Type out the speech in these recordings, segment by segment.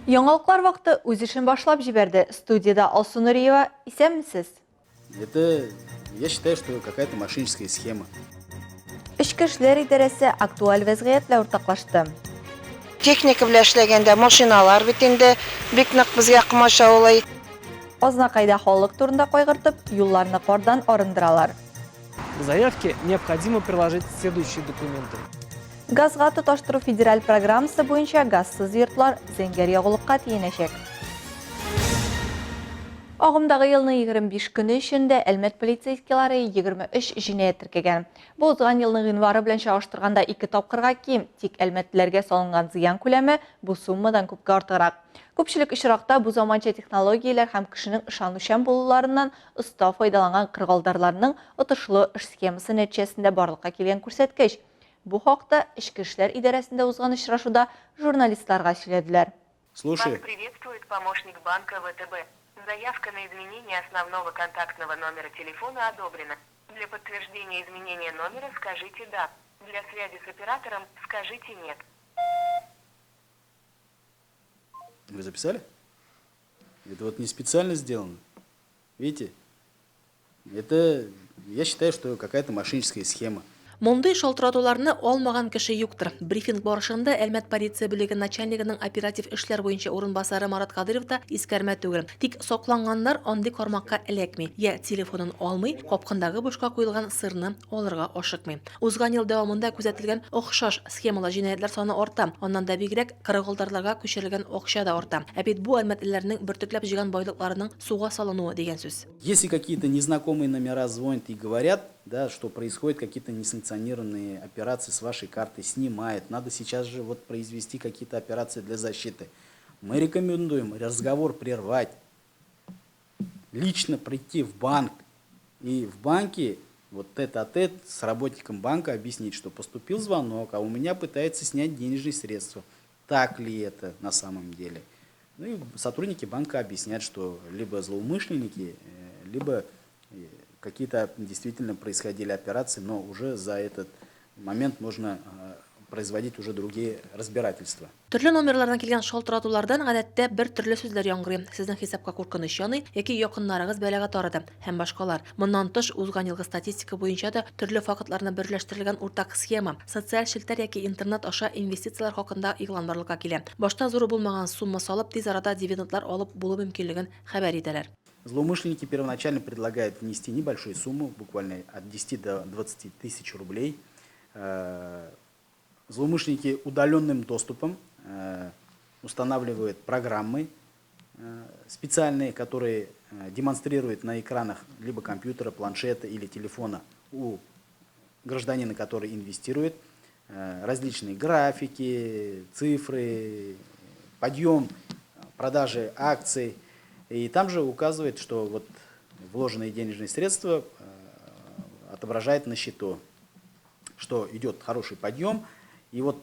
Яңалыклар вакыты үз эшен башлап җибәрде. Студиядә Алсу Нуриева. Исәнмесез! Это, я считаю, что какая-то мошенническая схема. Эчке эшләр идарәсе актуаль вәзгыять белән уртаклашты. Техника белән эшләгәндә машиналар бит инде бик нык безгә комачаулый. Азнакайда халык турында кайгыртып, юлларны кардан арындыралар. К заявке необходимо приложить следующие документы. Газга тоташтыру федераль программасы буенча газсыз йортлар зәңгәр ягулыкка тиенәчәк. Агымдагы елның 25 көне эчендә Әлмәт полицейскийлары 23 җинаять теркәгән. Бу узган елның гыйнвары белән чагыштырганда ике тапкырга ким, тик әлмәтлеләргә салынган зыян күләме бу суммадан күпкә артыграк. Күпчелек очракта бу заманча технологияләр һәм кешенең ышанучан булуларыннан оста файдаланган кырыгалдарларның отышлы эш схемасы нәтиҗәсендә барлыкка килгән күрсәткеч. Бу хакта Эчке эшләр идарәсендә узган очрашуда журналистларга сөйләделәр. Слушай. Вас приветствует помощник банка ВТБ. Заявка на изменение основного контактного номера телефона одобрена. Для подтверждения изменения номера скажите «Да». Для связи с оператором скажите «Нет». Вы записали? Это вот не специально сделано. Видите? Это, я считаю, что какая-то мошенническая схема. Мондый шалтыратуларны алмаган кеше юктыр. Брифинг барышында Әлмәт полиция бүлеге начальнигының оператив эшләр буенча урынбасары Марат Кадыйров та искәрмә түгел. Тик сакланганнар андый кармакка эләкми, я телефонын алмый, капкындагы бушка куелган сырны алырга ашыкмый. Узган ел дәвамында күзәтелгән охшаш схемалы җинаятьләр саны арта. Аннан да бигрәк, кырыгалдарларга күчерелгән акча да арта. Ә бит бу әлмәтлеләрнең бөртекләп җыйган байлыкларының суга салынуы дигән сүз. Если какие-то незнакомые номера звонят и говорят, да, что происходят какие-то несанкционированные операции с вашей карты, снимают, надо сейчас же вот произвести какие-то операции для защиты. Мы рекомендуем разговор прервать, лично прийти в банк и в банке вот тет-а-тет с работником банка объяснить, что поступил звонок, а у меня пытаются снять денежные средства. Так ли это на самом деле? Ну и сотрудники банка объяснят, что либо злоумышленники, э, либо э, какие-то действительно происходили операции, но уже за этот момент можно э, производить уже другие разбирательства. Төрле номерлардан килгән шалтыратулардан гадәттә бер төрле сүзләр яңгырый, сезнең хисапка куркыныч яный яки якыннарыгыз бәлагә тарыды һәм башкалар. Моннан тыш, узган елгы статистика буенча да төрле фактларны берләштерелгән уртак схема, социаль челтәр яки интернет аша инвестицияләр хакында игълан барлыкка килә. Башта зур булмаган сумма салып, тиз арада дивидендлар алып булу мөмкинлеген хәбәр итәләр. Злоумышленники первоначально предлагают внести небольшую сумму, буквально от 10 до 20 тысяч рублей. Э, злоумышленники удаленным доступом э, устанавливают программы э, специальные, которые демонстрируют на экранах либо компьютера, планшета или телефона у гражданина, который инвестирует, различные графики, цифры, подъем продажи акций. И там же указывает, что вот вложенные денежные средства отображает на счету, что идет хороший подъем, и вот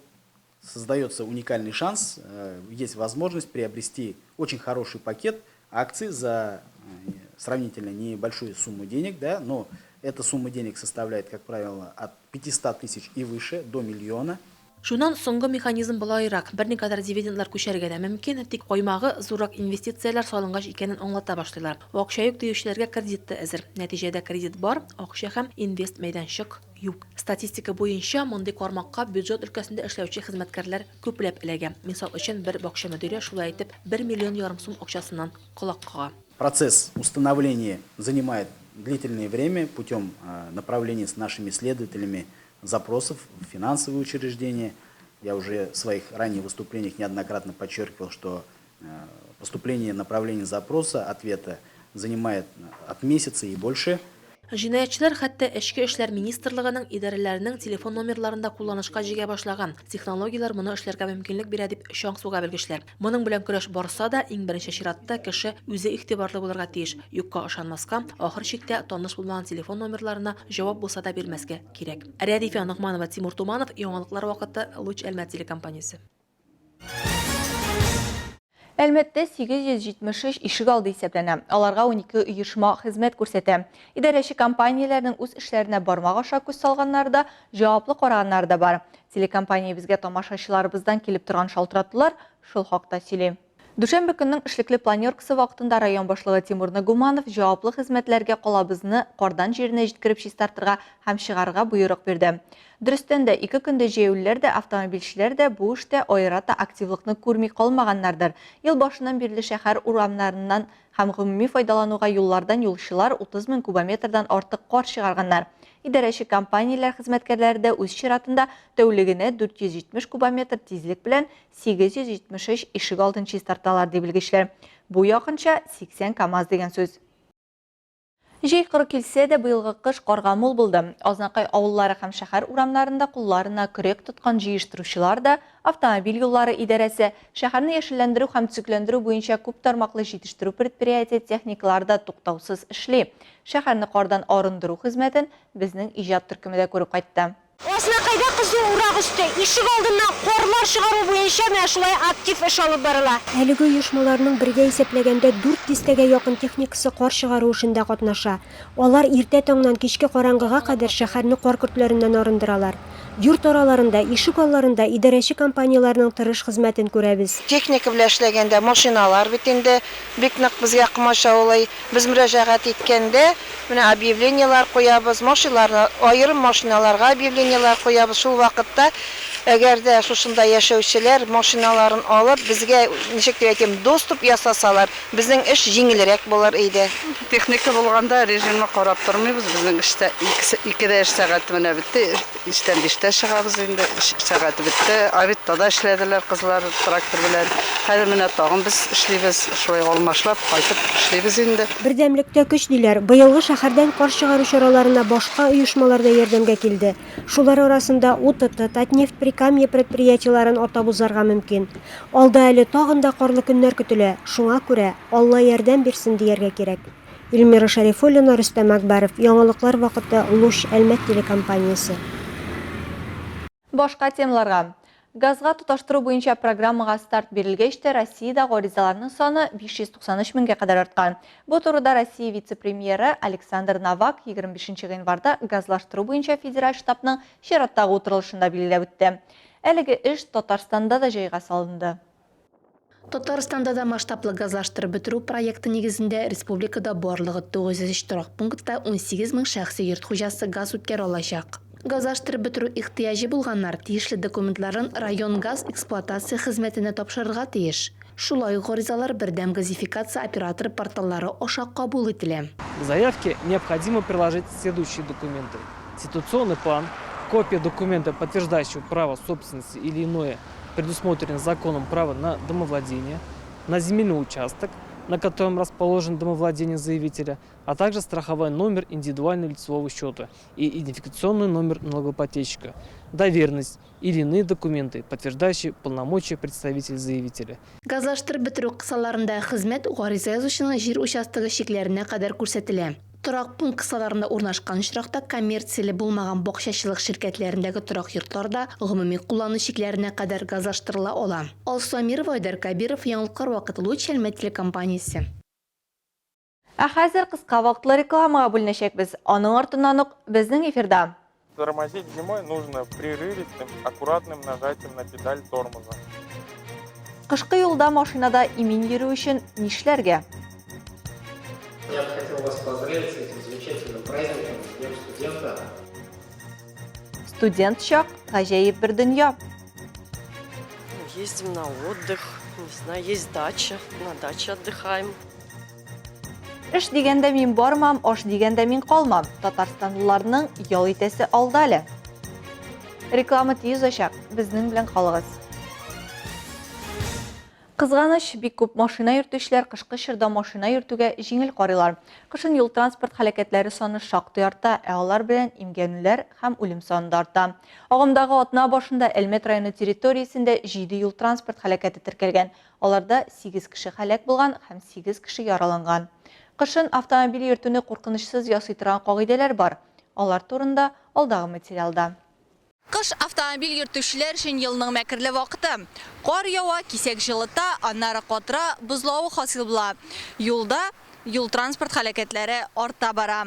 создается уникальный шанс, э, есть возможность приобрести очень хороший пакет акций за э, сравнительно небольшую сумму денег, да, но эта сумма денег составляет, как правило, от 500 тысяч и выше, до миллиона. Шуннан соңгы механизм болайрак, берникадәр дивидендлар күчәргә дә мөмкин, тик каймагы зуррак инвестицияләр салынгач икәнен аңлата башлыйлар. Акча юк диючеләргә кредит та әзер. Нәтиҗәдә кредит бар, акча һәм инвест мәйданчык юк. Статистика буенча, мондый кармакка бюджет өлкәсендә эшләүче хезмәткәрләр күпләп эләгә. Мисал өчен, бер бакча мөдире шулай итеп бер миллион ярым сум акчасыннан колак кага. Процесс установления занимает длительное время путем э, направления с нашими следователями запросов в финансовые учреждения. Я уже в своих ранних выступлениях неоднократно подчеркивал, что э, поступление направления запроса, ответа занимает от месяца и больше. Җинаятьчеләр хәтта Эчке эшләр министрлыгының идарәләренең телефон номерларын да кулланышка җигә башлаган. Технологияләр моны эшләргә мөмкинлек бирә, дип чаң суга белгечләр. Моның белән көрәш барса да, иң беренче чиратта кеше үзе игътибарлы булырга тиеш, юкка ышанмаска, ахыр чиктә таныш булмаган телефон номерларына җавап булса да бирмәскә кирәк. Рәдифә Ногманова, Тимур Туманов, Яңалыклар вакыты, Луч Әлмәт телекомпаниясе. Әлмәттә 873 ишегалды исәпләнә. Аларга 12 оешма хезмәт күрсәтә. Идарәче компанияләрнең үз эшләренә бармак аша күз салганнары да, җаваплы караганнары да бар. Телекомпаниябезгә тамашачыларыбыздан килеп торган шалтыратулар шул хакта сөйли. Дүшәмбе көннең эшлекле планеркасы вакытында район башлыгы Тимур Нагуманов җаваплы хезмәтләргә калабызны кардан җиренә җиткереп чистартырга һәм чыгарырга боерык бирде. Дөрестән дә, ике көндә җәяүлеләр дә, автомобильчеләр дә бу эштә аерата активлыкны күрми калмаганнардыр. Ел башыннан бирле шәһәр урамнарыннан һәм гомуми файдалануга юллардан юлчылар 30 мең кубометрдан артык кар чыгарганнар. Идарәче компанияләр хезмәткәрләре дә үз чиратында тәүлегенә 470 кубометр тизлек белән 873 ишек алдын чистарталар, ди белгечләр. Бу якынча 80 КАМАЗ дигән сүз. Җәй коры килсә дә, быелгы кыш карга мул булды. Азнакай авыллары һәм шәһәр урамнарында кулларына көрәк тоткан җыештыручылар да, автомобиль юллары идарәсе, шәһәрне яшелләндерү һәм төзекләндерү буенча күп тармаклы җитештерү предприятие техникалары да туктаусыз эшли. Шәһәрне кардан арындыру хезмәтен безнең иҗат төркеме дә күреп кайтты. Азнакайда кызу урак өсте, ишек алдыннан карлар чыгару буенча менә шулай актив эш алып барыла. Әлеге оешмаларның бергә исәпләгәндә дүрт дистәгә якын техникасы кар чыгару эшендә катнаша. Алар иртә таңнан кичке караңгыга кадәр шәһәрне кар көртләреннән арындыралар. Йорт араларында, ишек алларында идарәче компанияләрнең тырыш хезмәтен күрәбез. Техника белән эшләгәндә машиналар бит инде бик нык безгә комачаулый. Без мөрәҗәгать иткәндә, менә объявлениеләр куябыз, машиларны, аерым машиналарга объявлениеләр куябыз. Шул вакытта, әгәр дә шушында яшәүчеләр машиналарын алып, безгә, ничек дип әйтим, доступ ясасалар, безнең эш җиңелрәк булыр иде. Техника булганда режимны карап тормыйбыз, безнең эштә икедә эш сәгате менә бетте, Иртән биштә чыгабыз инде, эш сәгате бетте. Обедта да эшләделәр кызлар трактор белән. Хәзер менә тагын без эшлибез, шулай алмашлап кайтып эшлибез инде. Бердәмлектә көч, диләр. Быелгы шәһәрдән кар чыгару чараларына башка оешмалар да ярдәмгә килде. Шулар арасында УТТ, Татнефть-Прикамье предприятиеләрен атап узарга мөмкин. Алда әле тагын да карлы көннәр көтелә, шуңа күрә, Алла ярдәм бирсен, дияргә кирәк. Эльмира Шәрифуллина, Рөстәм Әкбәров, Яңалыклар вакыты, Луч, Әлмәт телекомпаниясе. Башка темаларга. Газга тоташтыру буенча программага старт бирелгәч тә, Россиядә гаризаларның саны 593 меңгә кадәр арткан. Бу турыда Россия вице-премьеры Александр Новак 25 гыйнварда газлаштыру буенча федераль штабның чираттагы утырылышында билгеләп үтте. Әлеге эш Татарстанда да җайга салынды. Татарстанда да масштаблы газлаштырып бетерү проекты нигезендә республикада барлыгы 903 торак пунктта 18 мең шәхси йорт хуҗасы газ үткәрә алачак. Газлаштырып бетерү ихтыяҗы булганнар тиешле документларын район газ эксплуатация хезмәтенә тапшырырга тиеш. Шулай ук гаризалар бердәм газификация операторы порталлары аша кабул ителә. К заявке необходимо приложить следующие документы: ситуационный план, копия документа, подтверждающего право собственности или иное предусмотренное законом право на домовладение, на земельный участок, на котором расположен домовладение заявителя, а также страховой номер индивидуального лицевого счета и идентификационный номер налогоплательщика, доверенность или иные документы, подтверждающие полномочия представителя заявителя. Газлаштырып бетерү кысаларында хезмәт гариза язучының җир участогы чикләренә кадәр күрсәтелә. Торак пункт кысаларында урнашкан очракта коммерцияле булмаган бакчачылык ширкәтләрендәге торак йортлар да гомуми куллану чикләренә кадәр газлаштырыла ала. Алсу Әмирова, Айдар Кәбиров, Яңалыклар вакыты, Луч Әлмәт телекомпаниясе. Ә хәзер кыска вакытлы рекламага бүленәчәкбез. Аның артыннан ук безнең эфирда. Тормозить зимой нужно прерывистым, аккуратным нажатием на педаль тормоза. Кышкы юлда машинада имин йөрү өчен нишләргә? Я бы хотел вас поздравить с этим замечательным праздником, с Днем студента. Студент чак, гаҗәеп бер дөнья. Ездим на отдых, не знаю, есть дача, на даче отдыхаем. Эш дигәндә мин бармам, аш дигәндә мин калмам. Татарстанлыларның ял итәсе алда әле. Реклама тиз узачак, безнең белән калыгыз. Кызганыч, бик күп машина йөртүчеләр кышкы чорда машина йөртүгә җиңел карыйлар. Кышын юл-транспорт һәлакәтләре саны шактый арта, ә алар белән имгәнүләр һәм үлем саны да арта. Агымдагы атна башында Әлмәт районы территориясендә җиде юл-транспорт һәлакәте теркәлгән. Аларда сигез кеше һәлак булган һәм сигез кеше яраланган. Кышын автомобиль йөртүне куркынычсыз ясый торган кагыйдәләр бар. Алар турында алдагы материалда. Кыш, автомобиль йөртүчеләр өчен елның мәкерле вакыты. Кар ява, кисәк җылыта, аннары катыра, бозлавык хасил була. Юлда юл-транспорт һәлакәтләре арта бара.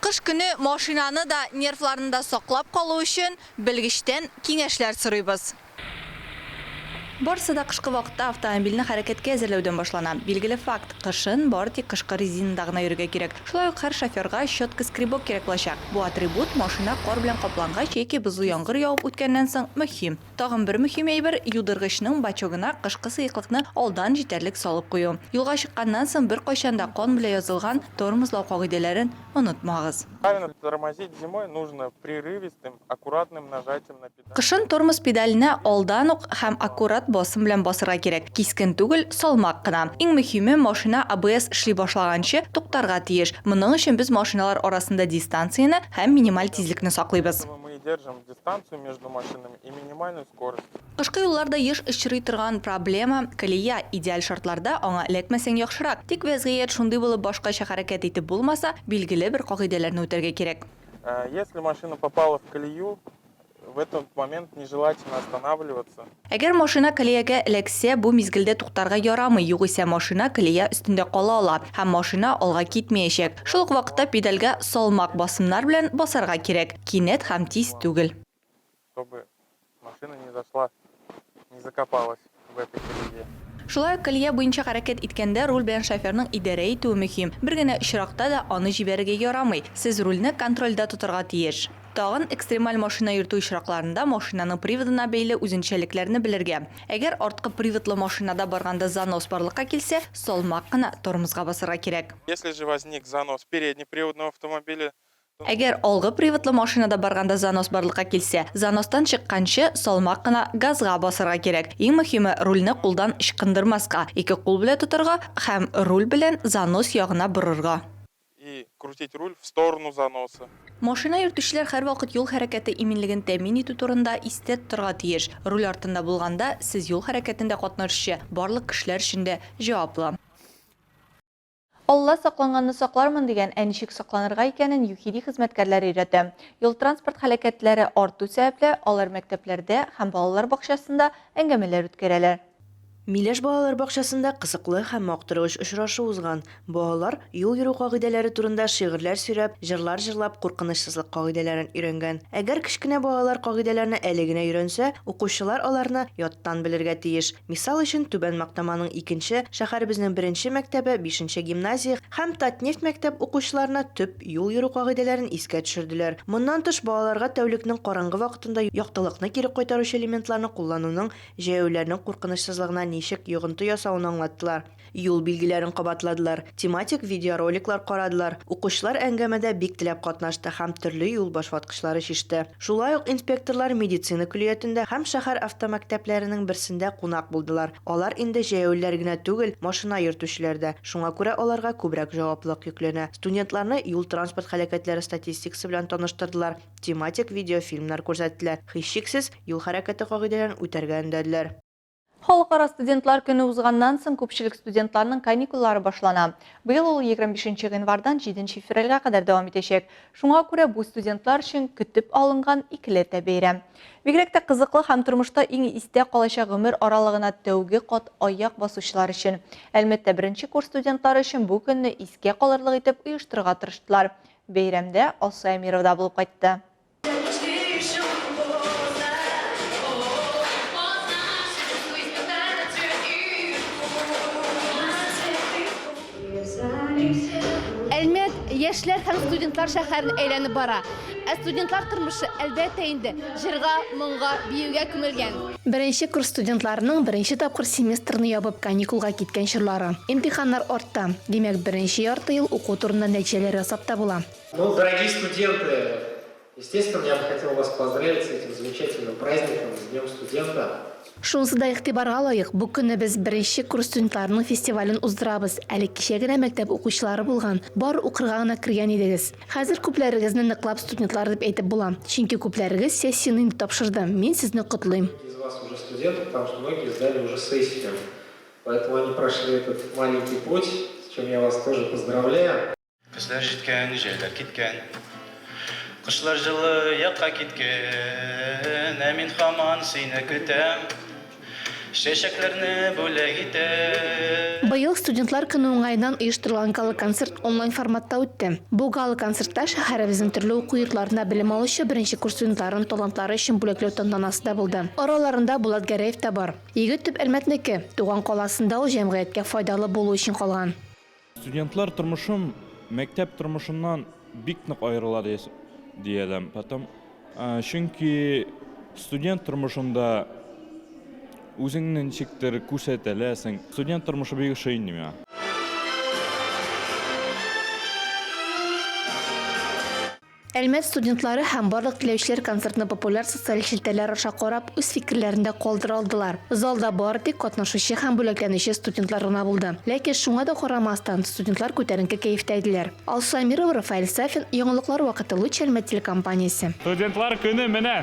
Кыш көне машинаны да, нервларны да саклап калу өчен белгечтән киңәшләр сорыйбыз. Барсы да кышкы вакытта автомобильне хәрәкәткә әзерләүдән башлана. Билгеле факт, кышын бары тик кышкы резинада гына йөрергә кирәк. Шулай ук һәр шоферга щетка-скребок кирәк булачак. Бу атрибут машина кар белән каплангач яки бозлы яңгыр явып үткәннән соң мөһим. Тагын бер мөһим әйбер, юдыргычның бачогына кышкы сыеклыкны алдан җитәрлек салып кую. Юлга чыкканнан соң беркайчан да кан белән язылган тормозлау кагыйдәләрен онытмагыз. Правильно тормозить зимой нужно прерывистым, аккуратным нажатием на педаль. Кышын тормоз педаленә алдан ук һәм аккурат басым белән басырга кирәк. Кискен түгел, салмак кына. Иң мөһиме, машина ABS эшли башлаганчы туктарга тиеш. Моның өчен без машиналар арасында дистанцияне һәм минималь тизлекне саклыйбыз. Мы держим дистанцию между машинами и минимальную скорость. Кышкы юлларда еш очрый торган проблема, колея. Идеаль шартларда аңа эләкмәсәң яхшырак. Тик вәзгыять шундый булып башкача хәрәкәт итеп булмаса, билгеле бер кагыйдәләрне үтәргә кирәк. Если машина попала в колею, в этот момент нежелательно останавливаться. Әгәр машина колеягә эләксә, бу мизгелдә туктарга ярамый, югыйсә машина колея өстендә кала ала һәм машина алга китмәячәк. Шул ук вакытта педальгә салмак басымнар белән басарга кирәк, кинәт һәм тиз түгел. Чтобы машина не зашла, не закопалась в этой колее. Шулай ук колея буенча хәрәкәт иткәндә руль белән шоферның идарә итүе мөһим. Бер генә очракта да аны җибәрергә ярамый. Сез рульне контрольдә тотарга тиеш. Тагын экстремаль машина йөртү очракларында машинаның приводына бәйле үзенчәлекләрне белергә. Әгәр арткы приводлы машинада барганда занос барлыкка килсә, салмак кына тормозга басарга кирәк. Если же возник занос переднеприводного автомобиля, Әгәр алгы приводлы машинада барганда занос барлыкка килсә, заностан чыкканчы, салмак кына газга басарга кирәк. Иң мөһиме, рульне кулдан ычкындырмаска, ике кул белән тотарга һәм руль белән занос ягына борырга. И крутить руль в сторону заноса. Машина йөртүчеләр һәрвакыт юл хәрәкәте иминлеген тәэмин итү турында истә тотарга тиеш. Руль артында булганда, сез юл хәрәкәтендә катнашучы барлык кешеләр өчен дә җаваплы. Алла сакланганны саклармын дигән, ә ничек сакланырга икәнен ЮХИДИ хезмәткәрләре өйрәтә. Юл-транспорт һәлакәтләре арту сәбәпле, алар мәктәпләрдә һәм балалар бакчасында әңгәмәләр үткәрәләр. Миләш балалар бакчасында кызыклы һәм мактыргыч очрашу узган. Балалар юл йөрү кагыйдәләре турында шигырьләр сөйрәп, җырлар җырлап куркынычсызлык кагыйдәләрен өйрәнгән. Әгәр кечкенә балалар кагыйдәләрне әле генә өйрәнсә, укучылар аларны яттан белергә тиеш. Мисал өчен, Түбән Мактаманың икенче, шәһәребезнең беренче мәктәбе, бишенче гимназия һәм Татнефть мәктәп укучыларына төп юл йөрү кагыйдәләрен искә төшерделәр. Моннан тыш, балаларга тәүлекнең караңгы вакытында яктылыкны кире кайтаручы элементларны куллануның җәяүлеләрнең куркынычсызлыгына ничек йогынты ясавын аңлаттылар. Юл билгеләрен кабатладылар, тематик видеороликлар карадылар. Укучылар әңгәмәдә бик теләп катнашты һәм төрле юл башваткычлары чиште. Шулай ук инспекторлар медицина көллиятендә һәм шәһәр автомәктәпләренең берсендә кунак булдылар. Алар инде җәяүлеләр генә түгел, машина йөртүчеләр дә. Шуңа күрә аларга күбрәк җаваплылык йөкләнә. Студентларны юл-транспорт һәлакәтләре статистикасы белән таныштырдылар, тематик видеофильмнар күрсәттеләр, һичшиксез, юл хәрәкәте кагыйдәләрен үтәргә өндәделәр. Халыкара студентлар көне узганнан соң күпчелек студентларның каникуллары башлана. Быел ул 25 гыйнвардан 7 февральгә кадәр дәвам итәчәк. Шуңа күрә бу студентлар өчен көтеп алынган икеләтә бәйрәм. Бигрәк тә кызыклы һәм тормышта иң истә калачак гомер аралыгына тәүге кат аяк басучылар өчен. Әлмәттә беренче курс студентлары өчен бу көнне искә калырлык итеп оештырырга тырыштылар. Бәйрәмдә Алсу Әмирова да булып кайтты. Әлмәт яшьләр һәм студентлар шәһәрен әйләнеп бара. Ә студентлар тормышы, әлбәттә инде, җырга, моңга, биюгә күмелгән. Беренче курс студентларының беренче тапкыр семестрны ябып каникулга киткән чорлары. Имтиханнар артта. Димәк, беренче ярты ел уку турында нәтиҗәләр ясап та була. Ну, дорогие студенты, естественно, я бы хотел вас поздравить с этим замечательным праздником, с Днем студента. Шунысы да игътибарга лаек, бу көнне без беренче курс студентларының фестивален уздырабыз. Әле кичә генә мәктәп укучылары булган, бары укырга гына кергән идегез. Хәзер күпләрегезне ныклап студентлар дип әйтеп була, чөнки күпләрегез сессияне инде тапшырды. Мин сезне котлыйм. Из вас уже студенты, потому что многие сдали уже сессию. Поэтому они прошли этот маленький путь, с чем я вас тоже поздравляю. Көзләр җиткән, җәйләр киткән. Кошлар җылы якка киткән, ә мин һаман сине көтәм. Чәчәкләрне бүләк итәм. Быел Студентлар көне уңаеннан оештырылган гала-концерт онлайн форматта үтте. Бу гала-концертта шәһәребезнең төрле уку йортларында белем алучы беренче курс студентларын талантлары өчен бүләкләү тантанасы да булды. Араларында Булат Гәрәев та бар. Егет төп Әлмәтнеке, туган каласында ул җәмгыятькә файдалы булу өчен калган. Студентлар тормышым мәктәп тормышыннан бик нык аерыла диядем. Потом, чөнки студент тормышында үзеңне ничектер күрсәтәләсең. Студент тормышы бик ошый инде миңа. Әлмәт студентлары һәм барлык теләүчеләр концертны популяр социаль челтәрләр аша карап, үз фикерләрен дә калдыра алдылар. Залда бары тик катнашучы һәм бүләкләнүче студентлар гына булды. Ләкин шуңа да карамастан, студентлар күтәренке кәефтә иделәр. Алсу Әмирова, Рафаэль Сафин, Яңалыклар вакыты, Луч Әлмәт телекомпаниясе. Студентлар көне менә!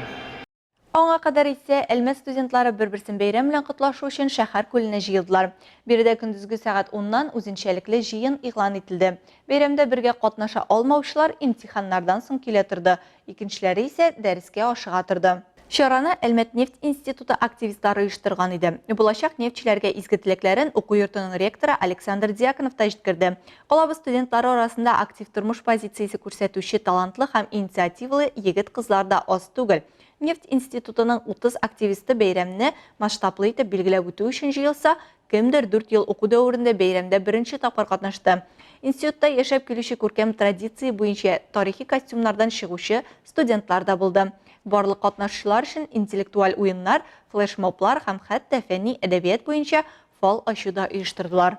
Аңа кадәр исә Әлмәт студентлары бер-берсен бәйрәм белән котлашу өчен шәһәр күленә җыелдылар. Биредә көндезге сәгать уннан үзенчәлекле җыен игълан ителде. Бәйрәмдә бергә катнаша алмаучылар имтиханнардан соң килә торды, икенчеләре исә дәрескә ашыга торды. Чараны Әлмәт нефть институты активистлары оештырган иде. Булачак нефтьчеләргә изге теләкләрен уку йортының ректоры Александр Дьяконов та җиткерде. Калабыз студентлары арасында актив тормыш позициясе күрсәтүче талантлы һәм инициативалы егет-кызлар да аз түгел. Нефть институтының 30 активисты бәйрәмне масштаблы итеп билгеләп үтү өчен җыелса, кемдер дүрт ел уку дәверендә бәйрәмдә беренче тапкыр катнашты. Институтта яшәп килүче күркәм традиция буенча тарихи костюмнардан чыгучы студентлар да булды. Барлык катнашучылар өчен интеллектуаль уеннар, флешмоблар һәм хәтта фәнни әдәбият буенча фал ачу да оештырдылар.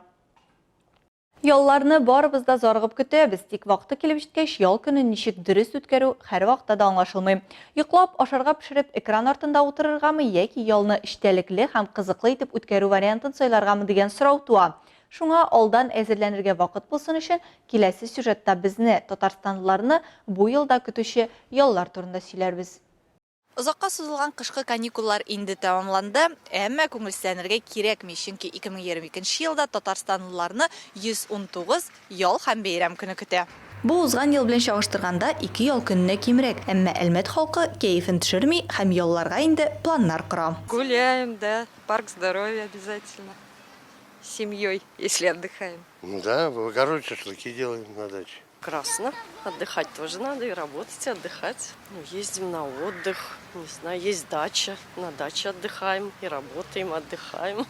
Ялларны барыбыз да зарыгып көтәбез, тик вакыты килеп җиткәч, ял көнен ничек дөрес үткәрү һәрвакытта да аңлашылмый. Йоклап, ашарга пешереп, экран артында утырыргамы яки ялны эчтәлекле һәм кызыклы итеп үткәрү вариантын сайларгамы дигән сорау туа. Шуңа алдан әзерләнергә вакыт булсын өчен, киләсе сюжетта безне, татарстанлыларны бу елда көтүче яллар турында сөйләрбез. Озакка сузылган кышкы каникуллар инде тәмамланды, әмма күңелсезләнергә кирәкми, чөнки 2022 нче елда татарстанлыларны 119 ял һәм бәйрәм көне көтә. Бу узган ел белән чагыштырганда ике ял көненә кимрәк, әмма Әлмәт халкы кәефен төшерми һәм ялларга инде планнар кора. Гуляем, да, парк здоровья обязательно, с семьей, если отдыхаем. Да, в огороде шашлыки делаем на даче. Красно. Отдыхать тоже надо, и работать, и отдыхать. Ну, ездим на отдых, не знаю, есть дача, на даче отдыхаем, и работаем, отдыхаем.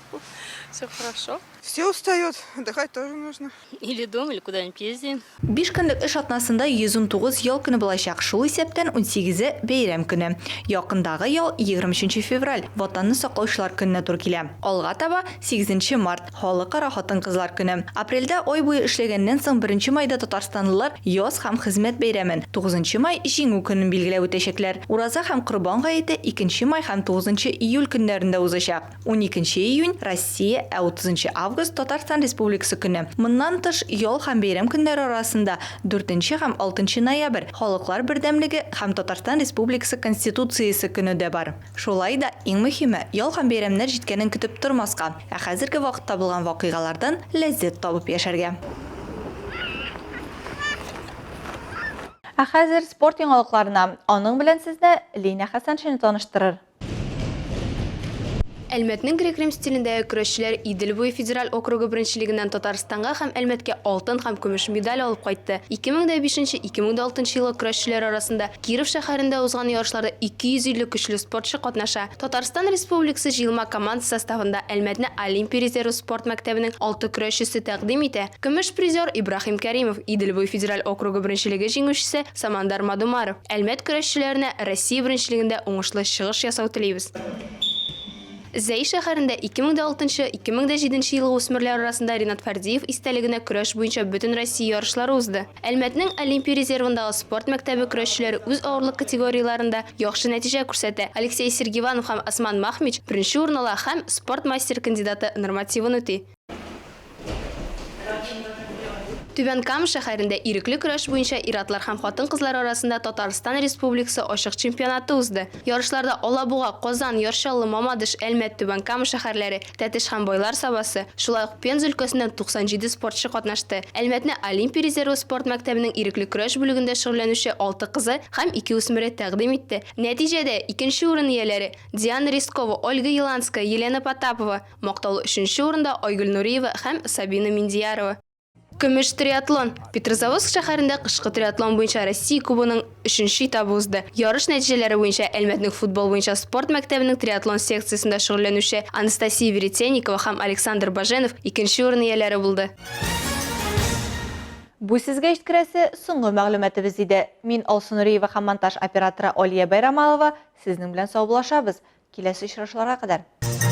Все хорошо. Все устают, отдыхать тоже нужно. Или дома, или куда-нибудь ездим. Биш көнлек эш атнасында 119 ял көне булачак, шул исәптән унсигезе, бәйрәм көне. Якындагы ял 23 нче февраль, Ватанны саклаучылар көненә туры килә. Алга таба, сигезенче март, Халыкара хатын-кызлар көне. Апрельдә ай буе эшләгәннән соң беренче майда татарстанлылар Яз һәм хезмәт бәйрәмен, тугызынчы май, Җиңү көнен билгеләп үтәчәкләр. Ураза һәм Корбан гаете икенче май һәм тугызынчы июль көннәрендә узачак. Уникенче июнь, Россия, ә утызынчы август, Татарстан Республикасы көне. Моннан тыш, ял һәм бәйрәм көннәре арасында дүртенче һәм алтынчы ноябрь, Халыклар бердәмлеге һәм Татарстан Республикасы Конституциясе көне дә бар. Шулай да, иң мөһиме, ял һәм бәйрәмнәр җиткәнен көтеп тормаска, ә хәзерге вакытта булган вакыйгалардан ләззәт табып яшәргә. Ә хәзер спорт яңалыкларына. Аның белән сезне Линә Хәсәншина таныштырыр. Әлмәтнең грек-рим стилендәге көрәшчеләр Идел буе федераль округы беренчелегеннән Татарстанга һәм Әлмәткә алтын һәм көмеш медаль алып кайтты. 2005 нче, 2006 нчы елгы көрәшчеләр арасында Киров шәһәрендә узган ярышларда 250 көчле спортчы катнаша. Татарстан Республикасы җыелма командасы составында Әлмәтне Олимпия резервы спорт мәктәбенең алты көрәшчесе тәкъдим итә. Көмеш призер, Ибраһим Кәримов, Идел буе федераль округы беренчелеге җиңүчесе, Самандар Мадумаров. Әлмәт көрәшчеләренә Россия беренчелегендә уңышлы чыгыш ясау телибез. Зәй шәһәрендә 2006 нчы, 2007 нче елгы үсмерләр арасында Ринат Фәрдиев истәлегенә көрәш буенча Бөтенроссия ярышлары узды. Әлмәтнең Олимпия резервындагы спорт мәктәбе көрәшчеләре үз авырлык категорияләрендә яхшы нәтиҗә күрсәтә. Алексей Сергиванов һәм Осман Махмич беренче урын ала һәм спорт мастеры кандидаты нормативын үти. Түбән Кама шәһәрендә ирекле көрәш буенча ир-атлар һәм хатын-кызлар арасында Татарстан Республикасы ачык чемпионаты узды. Ярышларда Алабуга, Казан, Яр Чаллы, Мамадыш, Әлмәт, Түбән Кама шәһәрләре, Тәтеш һәм Байлар Сабасы, шулай ук Пенза өлкәсеннән 97 спортчы катнашты. Әлмәтне Олимпия резервы спорт мәктәбенең ирекле көрәш бүлегендә шөгыльләнүче алты кызы һәм ике үсмере тәкъдим итте. Нәтиҗәдә, икенче урын ияләре, Диана Рискова, Ольга Еланская, Елена Потапова, мактаулы өченче урында Айгөл Нуриева һәм Сабина Миндиярова. Көмеш триатлон. Петрозаводск шәһәрендә кышкы триатлон буенча Россия Кубогының өченче этабы узды. Ярыш нәтиҗәләре буенча Әлмәтнең футбол буенча спорт мәктәбенең триатлон секциясендә шөгыльләнүче Анастасия Веретенникова һәм Александр Баженов икенче урын ияләре булды. Бу сезгә җиткерәсе соңгы мәгълүматыбыз иде. Мин, Алсу Нуриева һәм монтаж операторы Алия Байрамалова сезнең белән саубуллашабыз. Киләсе очрашуларга кадәр!